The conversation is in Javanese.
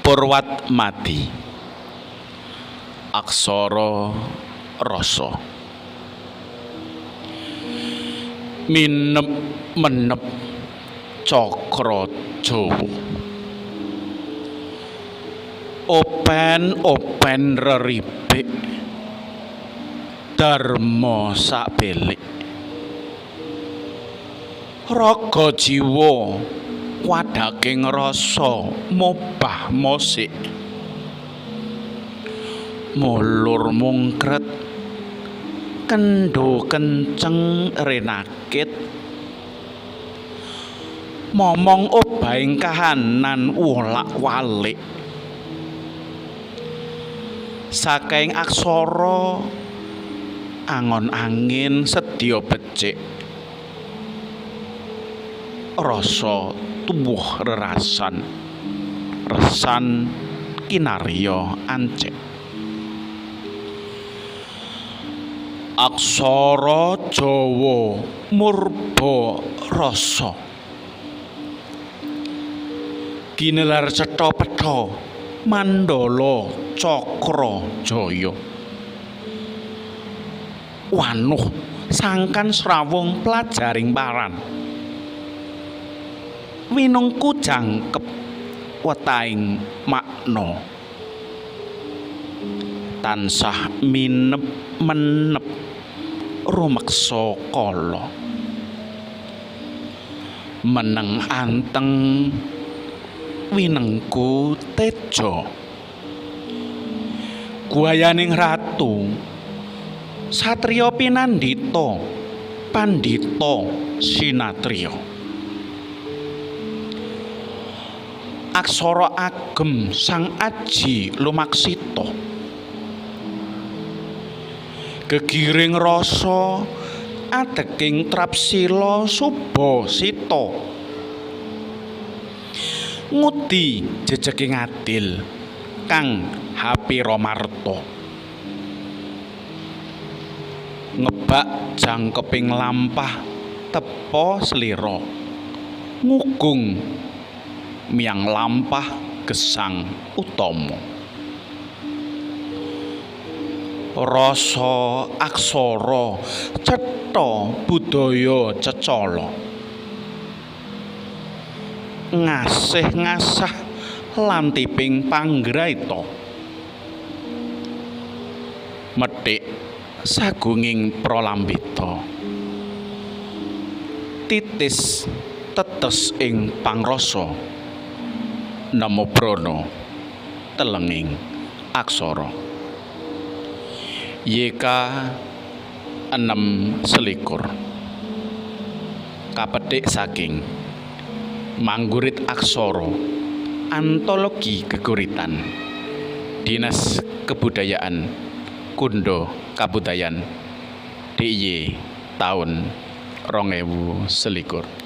Purwatmadi aksara rasa minep menep cakra Jawa open-open reribik dharma sabelik raga jiwa wadhaking rasa mobah mosik mulur mungkret kendho kenceng renakit momong obahing kahanan wolak-walik saking aksara angon angin sedya becik rasa tuwuh rerasan resan kinarya ancik aksara Jawa murba rasa ginelar cetha petha mandala cakra jaya wanuh sangkan srawung plajaring paran winengku jangkep wetahing makna tansah minep menep rumeksa kala meneng anteng winengku teja guayaning ratu satriya pinandhita pandhita sinatriya aksara agem sang aji lumaksita gegiring rasa adeking trapsila subasita ngudi jejeking adil kang hapiramarta ngebak jangkeping lampah tepa slira ngugung miyang lampah gesang utama rasa aksara cetha budaya cecala ngasih ngasah lantiping panggraita methik sagunging pralambita titis tetes ing pangrasa namo brana telenging aksara YK 6 kapetik saking Manggurit Aksara Antologi Geguritan Dinas Kebudayaan Kundha Kabudayan DIY taun 2021.